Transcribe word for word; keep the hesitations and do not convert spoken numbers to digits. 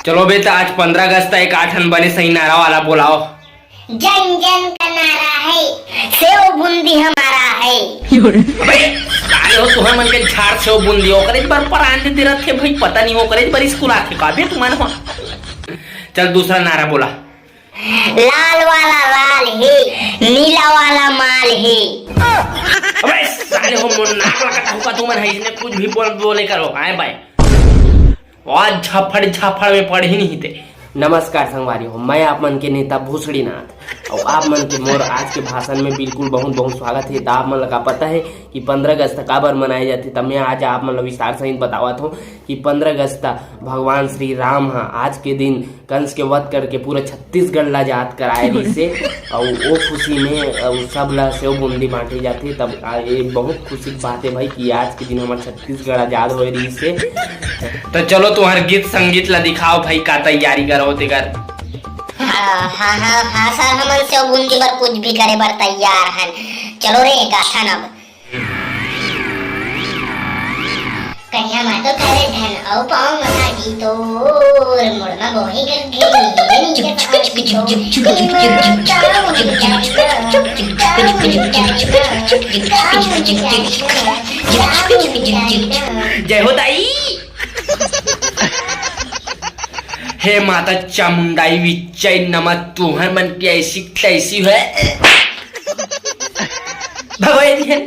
चलो बे, त आज पंद्रह अगस्त, एक आठन बने सही नारा वाला बोलाओ। जन जन का नारा है, सेव बूंदी हमारा है। अबे, साले हो, तुहर मन के झाड़ सेव बूंदी, ओकरे बर परान दे दे रथे भाई, पता नहीं ओकरे बर स्कूल आथे का बे तुमन हो। चल, दूसरा नारा बोला। लाल वाला लाल है, नीला वाला माल है। अबे साले हो, मोर नाक ला कटाहू का तुमन है, इसने कुछ भी बोल, बोले करो, आए भाई। आज झाफड़ झाफड़ में पढ़ ही नहीं थे। नमस्कार संगवारी हो, मैं आप मन के नेता भोसड़ीनाथ, और आप मन के मोर आज के भाषण में बिल्कुल बहुत बहुत स्वागत है। त आप मन ला का पता है कि पंद्रह अगस्त काबर मनाए जाथे? त मैं आज आप मन ला विस्तार सहित बतावत हूँ कि पंद्रह अगस्त भगवान श्री राम ह आज के दिन कंस के वध करके पूरा छत्तीसगढ़ ला आजाद कराए रहिस हे। अउ ओ खुशी में, अउ सब ला सेव बूंदी बांटे जाथे। तब आ, ये बहुत खुशी के बात है भाई कि आज के दिन हमर छत्तीसगढ़ आजाद होए रहिस हे। तो चलो, तुम्हार गीत संगीत ला दिखाओ भाई, का तैयारी करो तेकर। हाँ, हाँ, हाँ, हाँ सर, हमन सेव बूंदी बर कुछ भी करे बर तैयार हन। चलो रे, गाथन अब। कहिया मा तो करे धन अउ पाँव मा साटी तोर, मुड़ मा बोहे गल घेरी रे नीचे पहाड़ी तोर। जय हो दाई। हे माता चामुंडाई विच्चई नमः, तुहर मन के ऐसी तैसी है। भगवान जी है।